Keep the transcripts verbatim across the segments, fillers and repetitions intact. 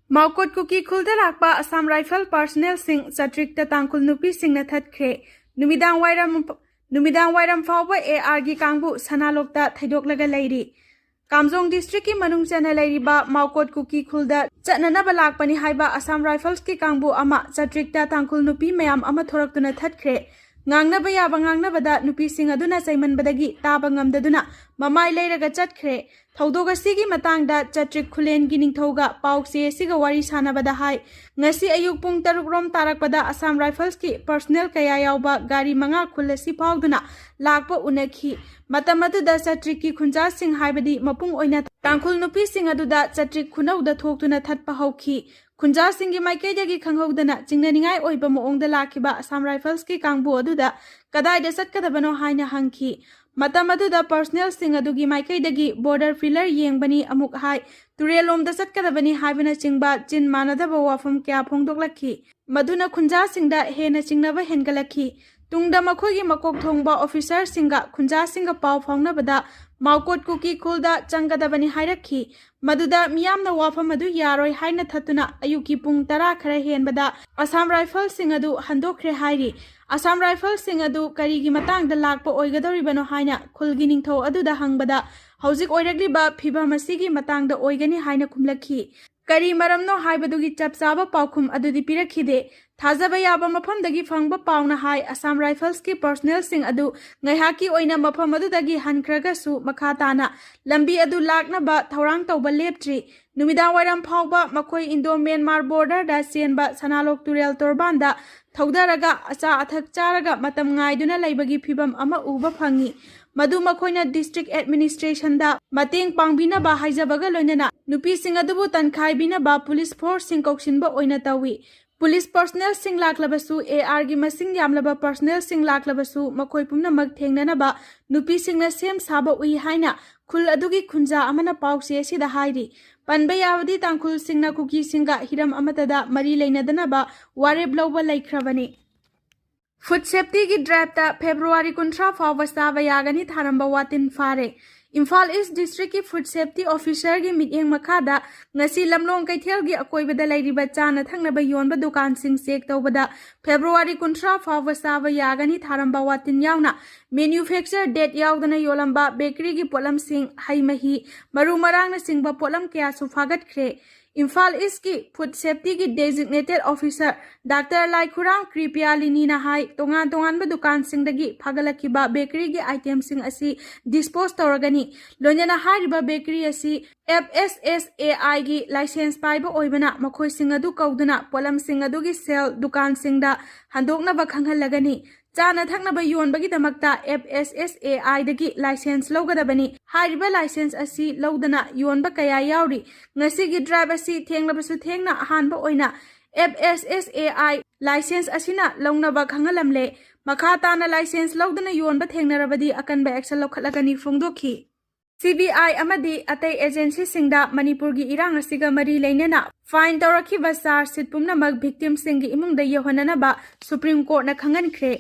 ꯃꯥꯎꯀꯣꯠ ꯀꯨꯀꯤ ꯈꯨꯜꯗ ꯂꯥꯛꯄ ꯑꯁꯥꯝ ꯔꯥꯏꯐꯜ ꯄꯥꯔꯁꯅꯦꯜꯁꯤꯡ ꯆꯥꯇ꯭ꯔꯤꯛꯇ ꯇꯥꯡꯈꯨꯜ ꯅꯨꯄꯤꯁꯤꯡꯅ ꯊꯠꯈ꯭ꯔꯦ꯫ ꯅꯨꯃꯤꯗꯥꯡ ꯋꯥꯏꯔꯝ ꯅꯨꯃꯤꯗꯥꯡ ꯋꯥꯏꯔꯝ ꯐꯥꯎꯕ ꯑꯦ ꯑꯥꯔꯒꯤ ꯀꯥꯡꯕꯨ ꯁꯅꯥꯂꯣꯛꯇ ꯊꯩꯗꯣꯛꯂꯒ ꯂꯩꯔꯤ꯫ ꯀꯥꯝꯖꯣꯡ ꯗꯤꯁꯇ꯭ꯔꯤꯛꯀꯤ ꯃꯅꯨꯡ ꯆꯟꯅ ꯂꯩꯔꯤꯕ ꯃꯥꯎꯀꯣꯠ ꯀꯨꯀꯤ ꯈꯨꯜꯗ ꯆꯠꯅꯅꯕ ꯂꯥꯛꯄꯅꯤ ꯍꯥꯏꯕ ꯑꯁꯥꯝ ꯔꯥꯏꯐꯜꯁꯀꯤ ꯀꯥꯡꯕꯨ ꯑꯃ ꯆꯥꯇ꯭ꯔꯤꯛꯇ ꯇꯥꯡꯈꯨꯜ ꯅꯨꯄꯤ ꯃꯌꯥꯝ ꯑꯃ ꯊꯣꯔꯛꯇꯨꯅ ꯊꯠꯈ꯭ꯔꯦ꯫ ꯉꯥꯡꯅꯕ ꯌꯥꯕ ꯉꯥꯡꯅꯕꯗ ꯅꯨꯄꯤꯁꯤꯡ ꯑꯗꯨꯅ ꯆꯩꯃꯟꯕꯗꯒꯤ ꯇꯥꯕ ꯉꯝꯗꯗꯨꯅ ꯃꯃꯥꯏ ꯂꯩꯔꯒ ꯆꯠꯈ꯭ꯔꯦ꯫ ꯊꯧꯗꯣꯛ ꯑꯁꯤꯒꯤ ꯃꯇꯥꯡꯗ ꯆꯥꯇ꯭ꯔꯤꯛ ꯈꯨꯂꯦꯟꯒꯤ ꯅꯤꯡꯊꯧꯒ ꯄꯥꯎ ꯆꯦ ꯑꯁꯤꯒ ꯋꯥꯔꯤ ꯁꯥꯟꯅꯕꯗ ꯍꯥꯏ, ꯉꯁꯤ ꯑꯌꯨꯛ ꯄꯨꯡ ꯇꯔꯨꯛ ꯔꯣꯝ ꯇꯥꯔꯛꯄꯗ ꯑꯁꯥꯝ ꯔꯥꯏꯐꯜꯁꯀꯤ ꯄꯔꯁꯅꯦꯜ ꯀꯌꯥ ꯌꯥꯎꯕ ꯒꯥꯔꯤ ꯃꯉꯥ ꯈꯨꯜ ꯑꯁꯤ ꯐꯥꯎꯗꯨꯅ ꯂꯥꯛꯄ ꯎꯅꯈꯤ꯫ ꯃꯇꯝ ꯑꯗꯨꯗ ꯆꯥꯇ꯭ꯔꯤꯛꯀꯤ ꯈꯨꯟꯖꯥꯁꯤꯡ, ꯍꯥꯏꯕꯗꯤ ꯃꯄꯨꯡ ꯑꯣꯏꯅ ꯇꯥꯡꯈꯨꯜ ꯅꯨꯄꯤꯁꯤꯡ ꯑꯗꯨꯗ ꯆꯥꯇ꯭ꯔꯤꯛ ꯈꯨꯅꯧꯗ ꯊꯣꯛꯇꯨꯅ ꯊꯠꯄ ꯍꯧꯈꯤ꯫ ꯈꯨꯟꯖꯥꯁꯤꯡꯒꯤ ꯃꯥꯏꯀꯩꯗꯒꯤ ꯈꯪꯍꯧꯗꯅ ꯆꯤꯡꯅꯅꯤꯡꯉꯥꯏ ꯑꯣꯏꯕ ꯃꯑꯣꯡꯗ ꯂꯥꯛꯈꯤꯕ ꯑꯁꯥꯝ ꯔꯥꯏꯐꯜꯁꯀꯤ ꯀꯥꯡꯕꯨ ꯑꯗꯨꯗ ꯀꯗꯥꯏꯗ ꯆꯠꯀꯗꯕꯅꯣ ꯍꯥꯏꯅ ꯍꯪꯈꯤ꯫ ꯃꯇꯝ ꯑꯗꯨꯗ ꯄꯔꯁꯅꯦꯜꯁꯤꯡ ꯑꯗꯨꯒꯤ ꯃꯥꯏꯀꯩꯗꯒꯤ ꯕꯣꯔꯗꯔ ꯄꯤꯂꯔ ꯌꯦꯡꯕꯅꯤ, ꯑꯃꯨꯛ ꯍꯥꯏ, ꯇꯨꯔꯦꯜꯂꯣꯝꯗ ꯆꯠꯀꯗꯕꯅꯤ ꯍꯥꯏꯕꯅꯆꯤꯡꯕ ꯆꯤꯟ ꯃꯥꯟꯅꯗꯕ ꯋꯥꯐꯝ ꯀꯌꯥ ꯐꯣꯡꯗꯣꯛꯂꯛꯈꯤ꯫ ꯃꯗꯨꯅ ꯈꯨꯟꯖꯥꯁꯤꯡꯗ ꯍꯦꯟꯅ ꯆꯤꯡꯅꯕ ꯍꯦꯟꯒꯠꯂꯛꯈꯤ꯫ ꯇꯨꯡꯗ ꯃꯈꯣꯏꯒꯤ ꯃꯀꯣꯛ ꯊꯣꯡꯕ ꯑꯣꯐꯤꯁꯔꯁꯤꯡꯒ ꯈꯨꯟꯖꯥꯁꯤꯡꯒ ꯄꯥꯎ ꯐꯥꯎꯅꯕꯗ ꯃꯥꯎꯀꯣꯠ ꯀꯨꯀꯤ ꯈꯨꯜꯗ ꯆꯪꯒꯗꯕꯅꯤ ꯍꯥꯏꯔꯛꯈꯤ꯫ ꯃꯗꯨꯗ ꯃꯤꯌꯥꯝꯅ ꯋꯥꯐꯝ ꯑꯗꯨ ꯌꯥꯔꯣꯏ ꯍꯥꯏꯅ ꯊꯠꯇꯨꯅ ꯑꯌꯨꯛꯀꯤ ꯄꯨꯡ ꯇꯔꯥ ꯈꯔ ꯍꯦꯟꯕꯗ ꯑꯁꯥꯝ ꯔꯥꯏꯐꯜꯁꯤꯡ ꯑꯗꯨ ꯍꯟꯗꯣꯛꯈ꯭ꯔꯦ ꯍꯥꯏꯔꯤ꯫ ꯑꯁꯥꯝ ꯔꯥꯏꯐꯜꯁꯤꯡ ꯑꯗꯨ ꯀꯔꯤꯒꯤ ꯃꯇꯥꯡꯗ ꯂꯥꯛꯄ ꯑꯣꯏꯒꯗꯧꯔꯤꯕꯅꯣ ꯍꯥꯏꯅ ꯈꯨꯜꯒꯤ ꯅꯤꯡꯊꯧ ꯑꯗꯨꯗ ꯍꯪꯕꯗ, ꯍꯧꯖꯤꯛ ꯑꯣꯏꯔꯛꯂꯤꯕ ꯐꯤꯚꯝ ꯑꯁꯤꯒꯤ ꯃꯇꯥꯡꯗ ꯑꯣꯏꯒꯅꯤ ꯍꯥꯏꯅ ꯈꯨꯝꯂꯛꯈꯤ꯫ ꯀꯔꯤ ꯃꯔꯝꯅꯣ ꯍꯥꯏꯕꯗꯨꯒꯤ ꯆꯞ ꯆꯥꯕ ꯄꯥꯎꯈꯨꯝ ꯑꯗꯨꯗꯤ ꯄꯤꯔꯛꯈꯤꯗꯦ꯫ ꯊꯥꯖꯕ ꯌꯥꯕ ꯃꯐꯝꯗꯒꯤ ꯐꯪꯕ ꯄꯥꯎꯅ ꯍꯥꯏ, ꯑꯁꯥꯝ ꯔꯥꯏꯐꯜꯁꯀꯤ ꯄꯔꯁꯅꯦꯜꯁꯤꯡ ꯑꯗꯨ ꯉꯥꯏꯍꯥꯛꯀꯤ ꯑꯣꯏꯅ ꯃꯐꯝ ꯑꯗꯨꯗꯒꯤ ꯍꯟꯈ꯭ꯔꯒꯁꯨ ꯃꯈꯥ ꯇꯥꯅ ꯂꯝꯕꯤ ꯑꯗꯨ ꯂꯥꯛꯅꯕ ꯊꯧꯔꯥꯡ ꯇꯧꯕ ꯂꯦꯞꯇ꯭ꯔꯤ꯫ ꯅꯨꯃꯤꯗꯥꯡ ꯋꯥꯏꯔꯝ ꯐꯥꯎꯕ ꯃꯈꯣꯏ ꯏꯟꯗꯣ ꯃ꯭ꯌꯥꯟꯃꯥꯔ ꯕꯣꯔꯗꯔꯗ ꯆꯦꯟꯕ ꯁꯅꯥꯂꯣꯛ ꯇꯨꯔꯦꯜ ꯇꯣꯔꯕꯥꯟꯗ ꯊꯧꯗꯔꯒ ꯑꯆꯥ ꯑꯊꯛ ꯆꯥꯔꯒ ꯃꯇꯝ ꯉꯥꯏꯗꯨꯅ ꯂꯩꯕꯒꯤ ꯐꯤꯚꯝ ꯑꯃ ꯎꯕ ꯐꯪꯉꯤ꯫ ꯃꯗꯨ ꯃꯈꯣꯏꯅ ꯗꯤꯁꯇ꯭ꯔꯤꯛ ꯑꯦꯗꯃꯤꯅꯤꯁꯇ꯭ꯔꯦꯁꯟꯗ ꯃꯇꯦꯡ ꯄꯥꯡꯕꯤꯅꯕ ꯍꯥꯏꯖꯕꯒ ꯂꯣꯏꯅꯅ ꯅꯨꯄꯤꯁꯤꯡ ꯑꯗꯨꯕꯨ ꯇꯟꯈꯥꯏꯕꯤꯅꯕ ꯄꯨꯂꯤꯁ ꯐꯣꯔꯁꯁꯤꯡ ꯀꯧꯁꯤꯟꯕ ꯑꯣꯏꯅ ꯇꯧꯏ꯫ ꯄꯨꯂꯤꯁ ꯄꯔꯁꯅꯦꯜꯁꯤꯡ ꯂꯥꯛꯂꯕꯁꯨ, ꯑꯦ ꯑꯥꯔꯒꯤ ꯃꯁꯤꯡ ꯌꯥꯝꯂꯕ ꯄꯔꯁꯅꯦꯜꯁꯤꯡ ꯂꯥꯛꯂꯕꯁꯨ, ꯃꯈꯣꯏ ꯄꯨꯝꯅꯃꯛ ꯊꯦꯡꯅꯅꯕ ꯅꯨꯄꯤꯁꯤꯡꯅ ꯁꯦꯝ ꯁꯥꯕ ꯎꯏ ꯍꯥꯏꯅ ꯈꯨꯜ ꯑꯗꯨꯒꯤ ꯈꯨꯟꯖꯥ ꯑꯃꯅ ꯄꯥꯎꯆꯦ ꯑꯁꯤꯗ ꯍꯥꯏꯔꯤ꯫ ꯄꯟꯕ ꯌꯥꯕꯗꯤ ꯇꯥꯡꯈꯨꯜꯁꯤꯡꯅ ꯀꯨꯀꯤꯁꯤꯡꯒ ꯍꯤꯔꯝ ꯑꯃꯠꯇꯗ ꯃꯔꯤ ꯂꯩꯅꯗꯅꯕ ꯋꯥꯔꯦꯞ ꯂꯧꯕ ꯂꯩꯈ꯭ꯔꯕꯅꯤ꯫ ꯐꯨꯗ ꯁꯦꯐꯇꯤꯒꯤ ꯗ꯭ꯔꯥꯏꯚꯇ ꯐꯦꯕ꯭ꯔꯨꯋꯥꯔꯤ ꯀꯨꯟꯊ꯭ꯔꯥ ꯐꯥꯎꯕ ꯆꯥꯕ ꯌꯥꯒꯅꯤ ꯊꯥꯔꯝꯕ ꯋꯥꯇꯤꯟ ꯐꯥꯔꯦ꯫ ꯏꯝꯐꯥꯜ ꯏꯁ ꯗꯤꯁꯇ꯭ꯔꯤꯛꯀꯤ ꯐꯨꯗ ꯁꯦꯐꯇꯤ ꯑꯣꯐꯤꯁꯔꯒꯤ ꯃꯤꯠꯌꯦꯡ ꯃꯈꯥꯗ ꯉꯁꯤ ꯂꯝꯂꯣꯡ ꯀꯩꯊꯦꯜꯒꯤ ꯑꯀꯣꯏꯕꯗ ꯂꯩꯔꯤꯕ ꯆꯥꯅ ꯊꯛꯅꯕ ꯌꯣꯟꯕ ꯗꯨꯀꯥꯟꯁꯤꯡ ꯆꯦꯛ ꯇꯧꯕꯗ ꯐꯦꯕ꯭ꯔꯨꯋꯥꯔꯤ ꯀꯨꯟꯊ꯭ꯔꯥ ꯐꯥꯎꯕ ꯆꯥꯕ ꯌꯥꯒꯅꯤ ꯊꯥꯔꯝꯕ ꯋꯥꯇꯤꯟ ꯌꯥꯎꯅ ꯃꯦꯅ꯭ꯌꯨꯐꯦꯛꯆꯔ ꯗꯦꯠ ꯌꯥꯎꯗꯅ ꯌꯣꯜꯂꯝꯕ ꯕꯦꯀꯔꯤꯒꯤ ꯄꯣꯠꯂꯝꯁꯤꯡ, ꯍꯩ ꯃꯍꯤ, ꯃꯔꯨ ꯃꯔꯥꯡꯅꯆꯤꯡꯕ ꯄꯣꯠꯂꯝ ꯀꯌꯥꯁꯨ ꯐꯥꯒꯠꯈ꯭ꯔꯦ꯫ ꯏꯝꯐꯥꯜ ꯏꯁꯀꯤ ꯐꯨꯗ ꯁꯦꯐꯇꯤꯒꯤ ꯗꯦꯖꯤꯒꯅꯦꯇꯦꯠ ꯑꯣꯐꯤꯁꯔ ꯗꯥꯛꯇꯔ ꯂꯥꯏꯈꯨꯔꯥꯡ ꯀ꯭ꯔꯤꯄꯤꯌꯥꯂꯤꯅꯤꯅ ꯍꯥꯏ, ꯇꯣꯉꯥꯟ ꯇꯣꯉꯥꯟꯕ ꯗꯨꯀꯥꯟꯁꯤꯡꯗꯒꯤ ꯐꯥꯒꯠꯂꯛꯈꯤꯕ ꯕꯦꯀꯔꯤꯒꯤ ꯑꯥꯏꯇꯦꯝꯁꯤꯡ ꯑꯁꯤ ꯗꯤꯁꯄꯣꯖ ꯇꯧꯔꯒꯅꯤ꯫ ꯂꯣꯏꯅꯅ ꯍꯥꯏꯔꯤꯕ ꯕꯦꯀꯔꯤ ꯑꯁꯤ ꯑꯦꯐ ꯑꯦꯁ ꯑꯦꯁ ꯑꯦ ꯑꯥꯏꯒꯤ ꯂꯥꯏꯁꯦꯟꯁ ꯄꯥꯏꯕ ꯑꯣꯏꯕꯅ ꯃꯈꯣꯏꯁꯤꯡ ꯑꯗꯨ ꯀꯧꯗꯨꯅ ꯄꯣꯠꯂꯝꯁꯤꯡ ꯑꯗꯨꯒꯤ ꯁꯦꯜ ꯗꯨꯀꯥꯟꯁꯤꯡꯗ ꯍꯟꯗꯣꯛꯅꯕ ꯈꯪꯍꯜꯂꯒꯅꯤ꯫ ꯆꯥꯅ ꯊꯛꯅꯕ ꯌꯣꯟꯕꯒꯤꯗꯃꯛꯇ ꯑꯦꯐ ꯑꯦꯁ ꯑꯦꯁ ꯑꯦ ꯑꯥꯏꯗꯒꯤ ꯂꯥꯏꯁꯦꯟꯁ ꯂꯧꯒꯗꯕꯅꯤ꯫ ꯍꯥꯏꯔꯤꯕ ꯂꯥꯏꯁꯦꯟꯁ ꯑꯁꯤ ꯂꯧꯗꯅ ꯌꯣꯟꯕ ꯀꯌꯥ ꯌꯥꯎꯔꯤ꯫ ꯉꯁꯤꯒꯤ ꯗ꯭ꯔꯥꯏꯚ ꯑꯁꯤ ꯊꯦꯡꯂꯕꯁꯨ ꯊꯦꯡꯅ ꯑꯍꯥꯟꯕ ꯑꯣꯏꯅ F S S A I licence ꯑꯁꯤꯅ ꯂꯧꯅꯕ ꯈꯪꯍꯜꯂꯝꯂꯦ꯫ ꯃꯈꯥ ꯇꯥꯅ ꯂꯥꯏꯁꯦꯟꯁ ꯂꯧꯗꯅ ꯌꯣꯟꯕ ꯊꯦꯡꯅꯔꯕꯗꯤ ꯑꯀꯟꯕ ꯑꯦꯛꯁꯟ ꯂꯧꯈꯠꯂꯒꯅꯤ ꯐꯣꯡꯗꯣꯛꯈꯤ꯫ ꯁꯤ ꯕꯤ ꯑꯥꯏ ꯑꯃꯗꯤ ꯑꯇꯩ ꯑꯦꯖꯦꯟꯁꯤꯁꯤꯡꯗ ꯃꯅꯤꯄꯨꯔꯒꯤ ꯏꯔꯥꯡ ꯑꯁꯤꯒ ꯃꯔꯤ ꯂꯩꯅꯅ ꯐꯥꯏꯟ ꯇꯧꯔꯛꯈꯤꯕ ꯆꯥꯔꯖ ꯁꯤꯠ ꯄꯨꯝꯅꯃꯛ ꯚꯤꯛꯇꯤꯝꯁꯤꯡꯒꯤ ꯏꯃꯨꯡꯗ ꯌꯧꯍꯟꯅꯅꯕ ꯁꯨꯄ꯭ꯔꯤꯝ ꯀꯣꯔꯠꯅ ꯈꯪꯍꯟꯈ꯭ꯔꯦ꯫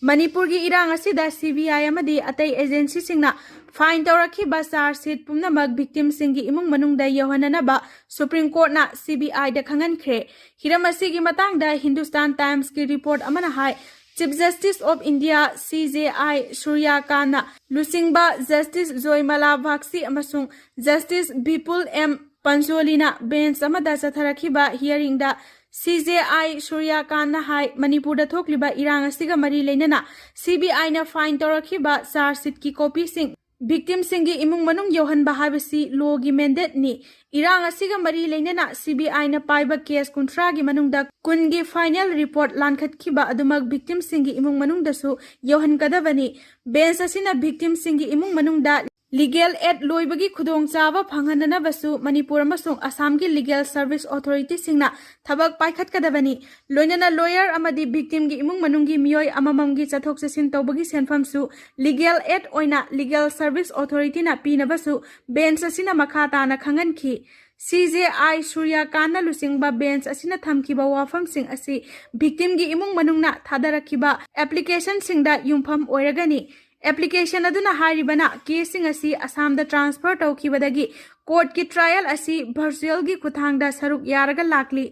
ꯃꯅꯤꯄꯨꯔꯒꯤ ꯏꯔꯥꯡ ꯑꯁꯤꯗ ꯁꯤ ꯕꯤ ꯑꯥꯏ ꯑꯃꯗꯤ ꯑꯇꯩ ꯑꯦꯖꯦꯟꯁꯤꯁꯤꯡꯅ ꯐꯥꯏꯟ ꯇꯧꯔꯛꯈꯤꯕ ꯆꯥꯔꯖ ꯁꯤꯠ ꯄꯨꯝꯅꯃꯛ ꯚꯤꯛꯇꯤꯝꯁꯤꯡꯒꯤ ꯏꯃꯨꯡ ꯃꯅꯨꯡꯗ ꯌꯧꯍꯟꯅꯅꯕ ꯁꯨꯄ꯭ꯔꯤꯝ ꯀꯣꯔꯠꯅ ꯁꯤ ꯕꯤ ꯑꯥꯏꯗ ꯈꯪꯍꯟꯈ꯭ꯔꯦ꯫ ꯍꯤꯔꯝ ꯑꯁꯤꯒꯤ ꯃꯇꯥꯡꯗ ꯍꯤꯟꯗꯨꯁꯇꯥꯟ ꯇꯥꯏꯝꯁꯀꯤ ꯔꯤꯄꯣꯔꯠ ꯑꯃꯅ ꯍꯥꯏ, ꯆꯤꯐ ꯖꯁꯇꯤꯁ ꯑꯣꯐ ꯏꯟꯗꯤꯌꯥ, ꯁꯤ ꯖꯦ ꯑꯥꯏ, ꯁꯨꯔ꯭ꯌꯥꯀꯥꯟꯅ ꯂꯨꯆꯤꯡꯕ ꯖꯁꯇꯤꯁ ꯖꯣꯏꯃꯂꯥ ꯕꯥꯒꯁꯤ ꯑꯃꯁꯨꯡ ꯖꯁꯇꯤꯁ ꯕꯤꯄꯨꯜ ꯑꯦꯝ ꯄꯟꯆꯣꯂꯤꯅ ꯕꯦꯟꯆ ꯑꯃꯗ ꯆꯠꯊꯔꯛꯈꯤꯕ ꯍꯤꯌꯔꯤꯡꯗ ꯁꯤ ꯖꯦ ꯑꯥꯏ ꯁꯨꯔ꯭ꯌꯥꯀꯥꯟꯅ ꯍꯥꯏ, ꯃꯅꯤꯄꯨꯔꯗ ꯊꯣꯛꯂꯤꯕ ꯏꯔꯥꯡ ꯑꯁꯤꯒ ꯃꯔꯤ ꯂꯩꯅꯅ ꯁꯤ ꯕꯤ ꯑꯥꯏꯅ ꯐꯥꯏꯟ ꯇꯧꯔꯛꯈꯤꯕ ꯆꯥꯔꯖ ꯁꯤꯠꯀꯤ ꯀꯣꯄꯤꯁꯤꯡ ꯚꯤꯛꯇꯤꯝꯁꯤꯡꯒꯤ ꯏꯃꯨꯡ ꯃꯅꯨꯡ ꯌꯧꯍꯟꯕ ꯍꯥꯏꯕꯁꯤ ꯂꯣꯒꯤ ꯃꯦꯟꯗꯦꯠꯅꯤ꯫ ꯏꯔꯥꯡ ꯑꯁꯤꯒ ꯃꯔꯤ ꯂꯩꯅꯅ ꯁꯤ ꯕꯤ ꯑꯥꯏꯅ ꯄꯥꯏꯕ ꯀꯦꯁ ꯀꯨꯟꯊ꯭ꯔꯥꯒꯤ ꯃꯅꯨꯡꯗ ꯀꯨꯟꯒꯤ ꯐꯥꯏꯅꯦꯜ ꯔꯤꯄꯣꯔꯠ ꯂꯥꯟꯈꯠꯈꯤꯕ ꯑꯗꯨꯃꯛ ꯚꯤꯛꯇꯤꯝꯁꯤꯡꯒꯤ ꯏꯃꯨꯡ ꯃꯅꯨꯡꯗꯁꯨ ꯌꯧꯍꯟꯒꯗꯕꯅꯤ꯫ ꯕꯦꯟꯆ ꯑꯁꯤꯅ ꯚꯤꯛꯇꯤꯝꯁꯤꯡꯒꯤ ꯏꯃꯨꯡ ꯃꯅꯨꯡꯗ ꯂꯤꯒꯦꯜ ꯑꯦꯗ ꯂꯣꯏꯕꯒꯤ ꯈꯨꯗꯣꯡꯆꯥꯕ ꯐꯪꯍꯟꯅꯅꯕꯁꯨ ꯃꯅꯤꯄꯨꯔ ꯑꯃꯁꯨꯡ ꯑꯁꯥꯝꯒꯤ ꯂꯤꯒꯦꯜ ꯁꯔꯚꯤꯁ ꯑꯣꯊꯣꯔꯤꯇꯤꯁꯤꯡꯅ ꯊꯕꯛ ꯄꯥꯏꯈꯠꯀꯗꯕꯅꯤ꯫ ꯂꯣꯏꯅꯅ ꯂꯣꯌꯔ ꯑꯃꯗꯤ ꯚꯤꯛꯇꯤꯝꯒꯤ ꯏꯃꯨꯡ ꯃꯅꯨꯡꯒꯤ ꯃꯤꯑꯣꯏ ꯑꯃꯃꯝꯒꯤ ꯆꯠꯊꯣꯛ ꯆꯠꯁꯤꯟ ꯇꯧꯕꯒꯤ ꯁꯦꯟꯐꯝꯁꯨ ꯂꯤꯒꯦꯜ ꯑꯦꯗ ꯑꯣꯏꯅ ꯂꯤꯒꯦꯜ ꯁꯔꯚꯤꯁ ꯑꯣꯊꯣꯔꯤꯇꯤꯅ ꯄꯤꯅꯕꯁꯨ ꯕꯦꯟꯆ ꯑꯁꯤꯅ ꯃꯈꯥ ꯇꯥꯅ ꯈꯪꯍꯟꯈꯤ꯫ ꯁꯤ ꯖꯦ ꯑꯥꯏ ꯁꯨꯔ꯭ꯌꯥꯀꯥꯟꯅ ꯂꯨꯆꯤꯡꯕ ꯕꯦꯟꯆ ꯑꯁꯤꯅ ꯊꯝꯈꯤꯕ ꯋꯥꯐꯝꯁꯤꯡ ꯑꯁꯤ ꯚꯤꯛꯇꯤꯝꯒꯤ ꯏꯃꯨꯡ ꯃꯅꯨꯡꯅ ꯊꯥꯗꯔꯛꯈꯤꯕ ꯑꯦꯄ꯭ꯂꯤꯀꯦꯁꯟꯁꯤꯡꯗ ꯌꯨꯝꯐꯝ ꯑꯣꯏꯔꯒꯅꯤ꯫ ꯑꯦꯄ꯭ꯂꯤꯀꯦꯁꯟ ꯑꯗꯨꯅ ꯍꯥꯏꯔꯤꯕꯅ ꯀꯦꯁꯁꯤꯡ ꯑꯁꯤ ꯑꯁꯥꯝꯗ ꯇ꯭ꯔꯥꯟꯁꯐꯔ ꯇꯧꯈꯤꯕꯗꯒꯤ ꯀꯣꯔꯠꯀꯤ ꯇ꯭ꯔꯥꯌꯦꯜ ꯑꯁꯤ ꯚꯔꯆꯨꯋꯦꯜꯒꯤ ꯈꯨꯠꯊꯥꯡꯗ ꯁꯔꯨꯛ ꯌꯥꯔꯒ ꯂꯥꯛꯂꯤ꯫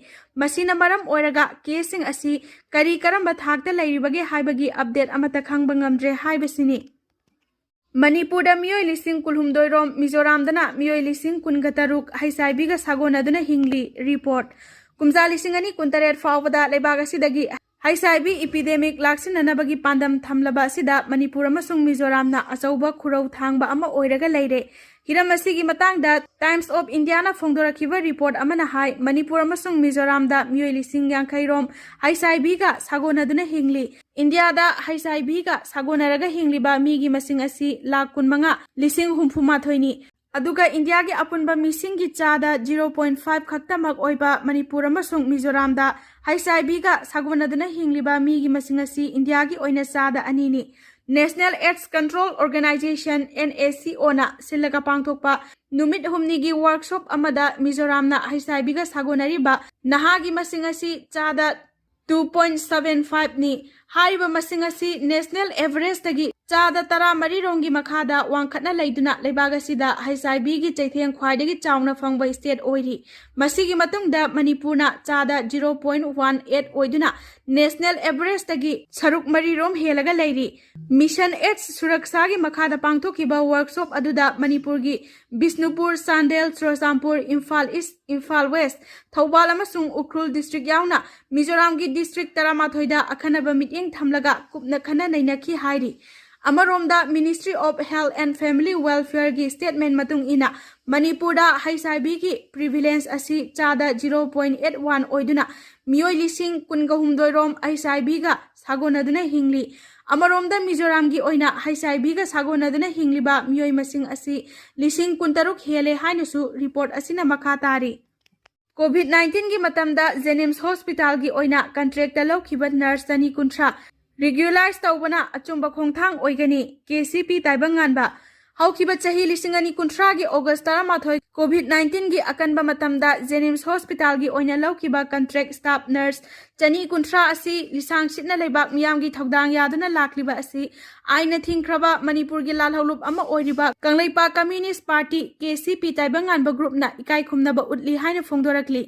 ꯃꯁꯤꯅ ꯃꯔꯝ ꯑꯣꯏꯔꯒ ꯀꯦꯁꯁꯤꯡ ꯑꯁꯤ ꯀꯔꯤ ꯀꯔꯝꯕ ꯊꯥꯛꯇ ꯂꯩꯔꯤꯕꯒꯦ ꯍꯥꯏꯕꯒꯤ ꯑꯞꯗꯦꯠ ꯑꯃꯠꯇ ꯈꯪꯕ ꯉꯝꯗ꯭ꯔꯦ ꯍꯥꯏꯕꯁꯤꯅꯤ꯫ ꯃꯅꯤꯄꯨꯔꯗ ꯃꯤꯑꯣꯏ ꯂꯤꯁꯤꯡ ꯀꯨꯟꯍꯨꯝꯗꯣꯏ ꯔꯣꯝ, ꯃꯤꯖꯣꯔꯥꯝꯗꯅ ꯃꯤꯑꯣꯏ ꯂꯤꯁꯤꯡ ꯀꯨꯟꯒ ꯇꯔꯨꯛ ꯍꯩꯁ ꯑꯥꯏ ꯚꯤꯒ ꯁꯥꯒꯣꯟꯅꯗꯨꯅ ꯍꯤꯡꯂꯤ꯫ ꯔꯤꯄꯣꯔꯠ꯫ ꯀꯨꯝꯖꯥ ꯂꯤꯁꯤꯡ ꯑꯅꯤ ꯀꯨꯟꯇꯔꯦꯠ ꯐꯥꯎꯕꯗ ꯂꯩꯕꯥꯛ ꯑꯁꯤꯗꯒꯤ ꯍꯩꯁ ꯑꯥꯏ ꯚꯤ ꯏꯄꯤꯗꯦꯃꯤꯛ ꯂꯥꯛꯁꯤꯟꯅꯅꯕꯒꯤ ꯄꯥꯟꯗꯝ ꯊꯝꯂꯕ ꯑꯁꯤꯗ ꯃꯅꯤꯄꯨꯔ ꯑꯃꯁꯨꯡ ꯃꯤꯖꯣꯔꯥꯝꯅ ꯑꯆꯧꯕ ꯈꯨꯔꯧ ꯊꯥꯡꯕ ꯑꯃ ꯑꯣꯏꯔꯒ ꯂꯩꯔꯦ꯫ ꯍꯤꯔꯝ ꯑꯁꯤꯒꯤ ꯃꯇꯥꯡꯗ ꯇꯥꯏꯝꯁ ꯑꯣꯐ ꯏꯟꯗꯤꯌꯥꯅ ꯐꯣꯡꯗꯣꯔꯛꯈꯤꯕ ꯔꯤꯄꯣꯔꯠ ꯑꯃꯅ ꯍꯥꯏ, ꯃꯅꯤꯄꯨꯔ ꯑꯃꯁꯨꯡ ꯃꯤꯖꯣꯔꯥꯝꯗ ꯃꯤꯑꯣꯏ ꯂꯤꯁꯤꯡ ꯌꯥꯡꯈꯩ ꯔꯣꯝ ꯍꯩꯁ ꯑꯥꯏ ꯚꯤꯒ ꯁꯥꯒꯣꯟꯅꯗꯨꯅ ꯍꯤꯡꯂꯤ꯫ ꯏꯟꯗꯤꯌꯥꯗ ꯍꯩꯁ ꯑꯥꯏ ꯚꯤꯒ ꯁꯥꯒꯣꯟꯅꯔꯒ ꯍꯤꯡꯂꯤꯕ ꯃꯤꯒꯤ ꯃꯁꯤꯡ ꯑꯁꯤ ꯂꯥꯈ ꯀꯨꯟꯃꯉꯥ ꯂꯤꯁꯤꯡ ꯍꯨꯝꯐꯨ ꯃꯥꯊꯣꯏꯅꯤ꯫ ꯑꯗꯨꯒ ꯏꯟꯗꯤꯌꯥꯒꯤ ꯑꯄꯨꯟꯕ ꯃꯤꯁꯤꯡꯒꯤ ꯆꯥꯗ ꯖꯤꯔꯣ ꯄꯣꯏꯟ ꯐꯥꯏꯚ ꯈꯛꯇꯃꯛ ꯑꯣꯏꯕ ꯃꯅꯤꯄꯨꯔ ꯑꯃꯁꯨꯡ ꯃꯤꯖꯣꯔꯥꯝꯗ ꯍꯩꯁ ꯑꯥꯏ ꯚꯤꯒ ꯁꯥꯒꯣꯟꯅꯗꯨꯅ ꯍꯤꯡꯂꯤꯕ ꯃꯤꯒꯤ ꯃꯁꯤꯡ ꯑꯁꯤ ꯏꯟꯗꯤꯌꯥꯒꯤ ꯑꯣꯏꯅ ꯆꯥꯗ ꯑꯅꯤꯅꯤ꯫ National AIDS Control Organization, N A C O, ꯅ ꯁꯤꯜꯂꯒ ꯄꯥꯡꯊꯣꯛꯄ ꯅꯨꯃꯤꯠ ꯍꯨꯝꯅꯤꯒꯤ ꯋꯥꯔꯛꯁꯣꯞ ꯑꯃꯗ ꯃꯤꯖꯣꯔꯥꯝꯅ ꯍꯩꯁ ꯑꯥꯏ ꯚꯤꯒ ꯁꯥꯒꯣꯟꯅꯔꯤꯕ ꯅꯍꯥꯒꯤ ꯃꯁꯤꯡ ꯑꯁꯤ ꯆꯥꯗ ꯇꯨ ꯄꯣꯏꯟ ꯁꯚꯦꯟ ꯐꯥꯏꯚꯅꯤ꯫ ꯍꯥꯏꯔꯤꯕ ꯃꯁꯤꯡ ꯑꯁꯤ ꯅꯦꯁꯅꯦꯜ ꯑꯦꯚꯔꯦꯖꯇꯒꯤ ꯆꯥꯗ ꯇꯔꯥꯃꯔꯤ ꯔꯣꯝꯒꯤ ꯃꯈꯥꯗ ꯋꯥꯡꯈꯠꯅ ꯂꯩꯗꯨꯅ ꯂꯩꯕꯥꯛ ꯑꯁꯤꯗ ꯍꯩꯁ ꯑꯥꯏ ꯚꯤꯒꯤ ꯆꯩꯊꯦꯡ ꯈ꯭ꯋꯥꯏꯗꯒꯤ ꯆꯥꯎꯅ ꯐꯪꯕ ꯁ꯭ꯇꯦꯠ ꯑꯣꯏꯔꯤ꯫ ꯃꯁꯤꯒꯤ ꯃꯇꯨꯡꯗ ꯃꯅꯤꯄꯨꯔꯅ ꯆꯥꯗ ꯖꯤꯔꯣ ꯄꯣꯏꯟ ꯋꯥꯟ ꯑꯩꯠ ꯑꯣꯏꯗꯨꯅ ꯅꯦꯁꯅꯦꯜ ꯑꯦꯚꯔꯦꯖꯇꯒꯤ ꯁꯔꯨꯛ ꯃꯔꯤ ꯔꯣꯝ ꯍꯦꯜꯂꯒ ꯂꯩꯔꯤ꯫ ꯃꯤꯁꯟ ꯑꯦꯗꯁ ꯁꯨꯔꯛꯁꯥꯒꯤ ꯃꯈꯥꯗ ꯄꯥꯡꯊꯣꯛꯈꯤꯕ ꯋꯥꯔꯛꯁꯣꯞ ꯑꯗꯨꯗ ꯃꯅꯤꯄꯨꯔꯒꯤ ꯕꯤꯁꯅꯨꯄꯨꯔ, ꯆꯥꯟꯗꯦꯜ, ꯆꯨꯔꯆꯥꯟꯄꯨꯔ, ꯏꯝꯐꯥꯜ ꯏꯁ, ꯏꯝꯐꯥꯜ ꯋꯦꯁ, ꯊꯧꯕꯥꯜ ꯑꯃꯁꯨꯡ ꯎꯈ꯭ꯔꯨꯜ ꯗꯤꯁꯇ꯭ꯔꯤꯛ ꯌꯥꯎꯅ ꯃꯤꯖꯣꯔꯥꯝꯒꯤ ꯗꯤꯁꯇ꯭ꯔꯤꯛ ꯇꯔꯥꯃꯥꯊꯣꯏꯗ ꯑꯈꯟꯅꯕ ꯃꯤꯠꯌꯦꯡ ꯊꯝꯂꯒ ꯀꯨꯞꯅ ꯈꯟꯅ ꯅꯩꯅꯈꯤ ꯍꯥꯏꯔꯤ꯫ ꯑꯃꯔꯣꯝꯗ, Ministry of Health and Family Welfare ꯒꯤ ꯁ꯭ꯇꯦꯠꯃꯦꯟ ꯃꯇꯨꯡ ꯏꯟꯅ, ꯃꯅꯤꯄꯨꯔꯗ ꯍꯩꯁ ꯑꯥꯏ ꯚꯤꯒꯤ ꯄ꯭ꯔꯤꯚꯤꯂꯦꯟꯁ ꯑꯁꯤ ꯆꯥꯗ ꯖꯤꯔꯣ ꯄꯣꯏꯟ ꯑꯩꯠ ꯋꯥꯟ ꯑꯣꯏꯗꯨꯅ ꯃꯤꯑꯣꯏ ꯂꯤꯁꯤꯡ ꯀꯨꯟꯒ ꯍꯨꯝꯗꯣꯏ ꯔꯣꯝ ꯍꯩꯁ ꯑꯥꯏ ꯚꯤꯒ ꯁꯥꯒꯣꯟꯅꯗꯨꯅ ꯍꯤꯡꯂꯤ꯫ ꯑꯃꯔꯣꯝꯗ, ꯃꯤꯖꯣꯔꯥꯝꯒꯤ ꯑꯣꯏꯅ ꯍꯩꯁ ꯑꯥꯏ ꯚꯤꯒ ꯁꯥꯒꯣꯟꯅꯗꯨꯅ ꯍꯤꯡꯂꯤꯕ ꯃꯤꯑꯣꯏ ꯃꯁꯤꯡ ꯑꯁꯤ ꯂꯤꯁꯤꯡ ꯀꯨꯟꯇꯔꯨꯛ ꯍꯦꯜꯂꯦ ꯍꯥꯏꯅꯁꯨ ꯔꯤꯄꯣꯔꯠ ꯑꯁꯤꯅ ꯃꯈꯥ ꯇꯥꯔꯤ꯫ ꯀꯣꯚꯤꯗ ꯅꯥꯏꯟꯇꯤꯟꯒꯤ ꯃꯇꯝꯗ ꯖꯦꯅꯤꯝꯁ ꯍꯣꯁꯄꯤꯇꯥꯜꯒꯤ ꯑꯣꯏꯅ ꯀꯟꯇ꯭ꯔꯦꯛꯇ ꯂꯧꯈꯤꯕ ꯅꯔꯁ ꯆꯅꯤ ꯀꯨꯟꯊ꯭ꯔꯥ ꯔꯤꯒꯨꯂꯔꯥꯏꯖ ꯇꯧꯕꯅ ꯑꯆꯨꯝꯕ ꯈꯣꯡꯊꯥꯡ ꯑꯣꯏꯒꯅꯤ꯫ ꯀꯦ ꯁꯤ ꯄꯤ ꯇꯥꯏꯕꯪꯉꯥꯟꯕ꯫ ꯍꯧꯈꯤꯕ ꯆꯍꯤ ꯂꯤꯁꯤꯡ ꯑꯅꯤ ꯀꯨꯟꯊ꯭ꯔꯥꯒꯤ ꯑꯣꯒꯁ ꯇꯔꯥꯃꯥꯊꯣꯏ COVID nineteenꯒꯤ ꯑꯀꯟꯕ ꯃꯇꯝꯗ JNIMS hospitalꯒꯤ ꯑꯣꯏꯅ ꯂꯧꯈꯤꯕ contract staff nurse ꯆꯅꯤ ꯀꯨꯟꯊ꯭ꯔꯥ ꯑꯁꯤ ꯂꯤꯁꯥꯡ ꯁꯤꯠꯅ ꯂꯩꯕꯥꯛ ꯃꯤꯌꯥꯝꯒꯤ ꯊꯧꯗꯥꯡ ꯌꯥꯗꯨꯅ ꯂꯥꯛꯂꯤꯕ ꯑꯁꯤ ꯑꯥꯏꯟꯅ ꯊꯤꯡꯈ꯭ꯔꯕ ꯃꯅꯤꯄꯨꯔꯒꯤ ꯂꯥꯜꯍꯧꯂꯨꯞ ꯑꯃ ꯑꯣꯏꯔꯤꯕ ꯀꯪꯂꯩꯄꯥꯛ Communist Party, KCP, ꯇꯥꯏꯕꯪꯉꯥꯟꯕ groupꯅ ꯏꯀꯥꯏ ꯈꯨꯝꯅꯕ ꯎꯠꯂꯤ ꯍꯥꯏꯅ ꯐꯣꯡꯗꯣꯔꯛꯂꯤ꯫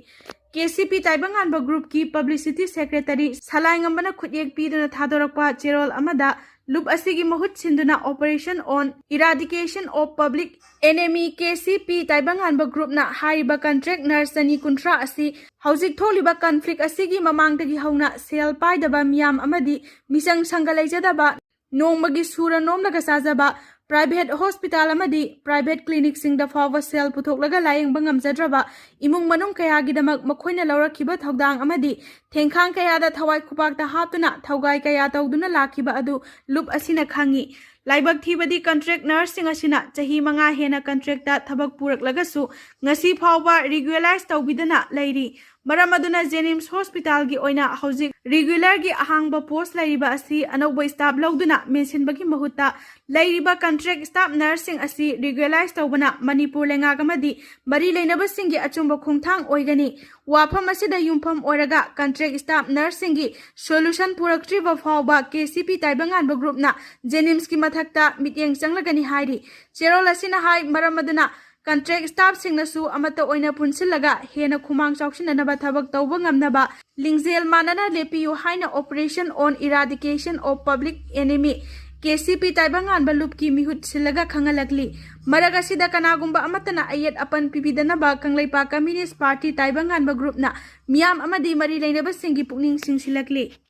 KCP ꯇꯥꯏꯕꯪꯉꯥꯟꯕ groupꯀꯤ publicity secretary ꯁꯂꯥꯏꯉꯝꯕꯅ ꯈꯨꯠꯌꯦꯛ ꯄꯤꯗꯨꯅ ꯊꯥꯗꯣꯔꯛꯄ ꯆꯦꯔꯣꯜ ꯑꯃꯗ ꯂꯨꯞ ꯑꯁꯤꯒꯤ ꯃꯍꯨꯠ ꯁꯤꯟꯗꯨꯅ Operation on Eradication of Public Enemy, KCP ꯇꯥꯏꯕꯪꯉꯥꯟꯕ groupꯅ ꯍꯥꯏꯔꯤꯕ contract nurse ꯆꯅꯤ ꯀꯨꯟꯊ꯭ꯔꯥ ꯑꯁꯤ ꯍꯧꯖꯤꯛ ꯊꯣꯛꯂꯤꯕ conflict ꯑꯁꯤꯒꯤ ꯃꯃꯥꯡꯗꯒꯤ ꯍꯧꯅ ꯁꯦꯜ ꯄꯥꯏꯗꯕ ꯃꯤꯌꯥꯝ ꯑꯃꯗꯤ ꯃꯤꯆꯪ ꯁꯪꯒ ꯂꯩꯖꯗꯕ, ꯅꯣꯡꯃꯒꯤ ꯁꯨꯔ ꯅꯣꯝꯂꯒ ꯆꯥꯖꯕ, private hospital ꯑꯃꯗꯤ private clinicꯁꯤꯡꯗ ꯐꯥꯎꯕ ꯁꯦꯜ ꯄꯨꯊꯣꯛꯂꯒ ꯂꯥꯌꯦꯡꯕ ꯉꯝꯖꯗ꯭ꯔꯕ ꯏꯃꯨꯡ ꯃꯅꯨꯡ ꯀꯌꯥꯒꯤꯗꯃꯛ ꯃꯈꯣꯏꯅ ꯂꯧꯔꯛꯈꯤꯕ ꯊꯧꯗꯥꯡ ꯑꯃꯗꯤ ꯊꯦꯡꯈꯥꯡ ꯀꯌꯥꯗ ꯊꯋꯥꯏ ꯈꯨꯄꯥꯛꯇ ꯍꯥꯞꯇꯨꯅ ꯊꯧꯒꯥꯏ ꯀꯌꯥ ꯇꯧꯗꯨꯅ ꯂꯥꯛꯈꯤꯕ ꯑꯗꯨ ꯂꯨꯞ ꯑꯁꯤꯅ ꯈꯪꯉꯤ꯫ ꯂꯥꯏꯕꯛ ꯊꯤꯕꯗꯤ contract nurseꯁꯤꯡ ꯑꯁꯤꯅ ꯆꯍꯤ ꯃꯉꯥ ꯍꯦꯟꯅ contractꯇ ꯊꯕꯛ ꯄꯨꯔꯛꯂꯒꯁꯨ ꯉꯁꯤ ꯐꯥꯎꯕ regularize ꯇꯧꯕꯤꯗꯅ ꯂꯩꯔꯤ꯫ ꯃꯔꯝ ꯑꯗꯨꯅ JNIMS hospitalꯒꯤ ꯑꯣꯏꯅ ꯍꯧꯖꯤꯛ regularꯒꯤ ꯑꯍꯥꯡꯕ post ꯂꯩꯔꯤꯕ ꯑꯁꯤ ꯑꯅꯧꯕ staff ꯂꯧꯗꯨꯅ ꯃꯦꯟꯁꯤꯟꯕꯒꯤ ꯃꯍꯨꯠꯇ ꯂꯩꯔꯤꯕ contract staff nurseꯁꯤꯡ ꯑꯁꯤ regularize ꯇꯧꯕꯅ ꯃꯅꯤꯄꯨꯔ ꯂꯩꯉꯥꯛ ꯑꯃꯗꯤ ꯃꯔꯤ ꯂꯩꯅꯕꯁꯤꯡꯒꯤ ꯑꯆꯨꯝꯕ ꯈꯣꯡꯊꯥꯡ ꯑꯣꯏꯒꯅꯤ꯫ ꯋꯥꯐꯝ ꯑꯁꯤꯗ ꯌꯨꯝꯐꯝ ꯑꯣꯏꯔꯒ contract staff nurseꯁꯤꯡꯒꯤ solution ꯄꯨꯔꯛꯇ꯭ꯔꯤꯕ ꯐꯥꯎꯕ KCP ꯇꯥꯏꯕꯪꯉꯥꯟꯕ groupꯅ JNIMSꯀꯤ ꯃꯊꯛꯇ ꯃꯤꯠꯌꯦꯡ ꯆꯪꯂꯒꯅꯤ ꯍꯥꯏꯔꯤ꯫ ꯆꯦꯔꯣꯜ ꯑꯁꯤꯅ ꯍꯥꯏ, ꯃꯔꯝ ꯑꯗꯨꯅ contract staffꯁꯤꯡꯅꯁꯨ ꯑꯃꯠꯇ ꯑꯣꯏꯅ ꯄꯨꯟꯁꯤꯜꯂꯒ ꯍꯦꯟꯅ ꯈꯨꯃꯥꯡ ꯆꯥꯎꯁꯤꯟꯅꯅꯕ ꯊꯕꯛ ꯇꯧꯕ ꯉꯝꯅꯕ ꯂꯤꯡꯖꯦꯜ ꯃꯥꯟꯅꯅ ꯂꯦꯞꯄꯤꯌꯨ ꯍꯥꯏꯅ Operation on Eradication of Public Enemy, KCP ꯇꯥꯏꯕꯪꯉꯥꯟꯕ ꯂꯨꯞꯀꯤ ꯃꯤꯍꯨꯠ ꯁꯤꯜꯂꯒ ꯈꯪꯍꯜꯂꯛꯂꯤ꯫ ꯃꯔꯛ ꯑꯁꯤꯗ ꯀꯅꯥꯒꯨꯝꯕ ꯑꯃꯠꯇꯅ ꯑꯌꯦꯠ ꯑꯄꯟ ꯄꯤꯕꯤꯗꯅꯕ ꯀꯪꯂꯩꯄꯥꯛ Communist Party ꯇꯥꯏꯕꯪꯉꯥꯟꯕ groupꯅ ꯃꯤꯌꯥꯝ ꯑꯃꯗꯤ ꯃꯔꯤ ꯂꯩꯅꯕꯁꯤꯡꯒꯤ ꯄꯨꯛꯅꯤꯡ ꯆꯤꯡꯁꯤꯜꯂꯛꯂꯤ꯫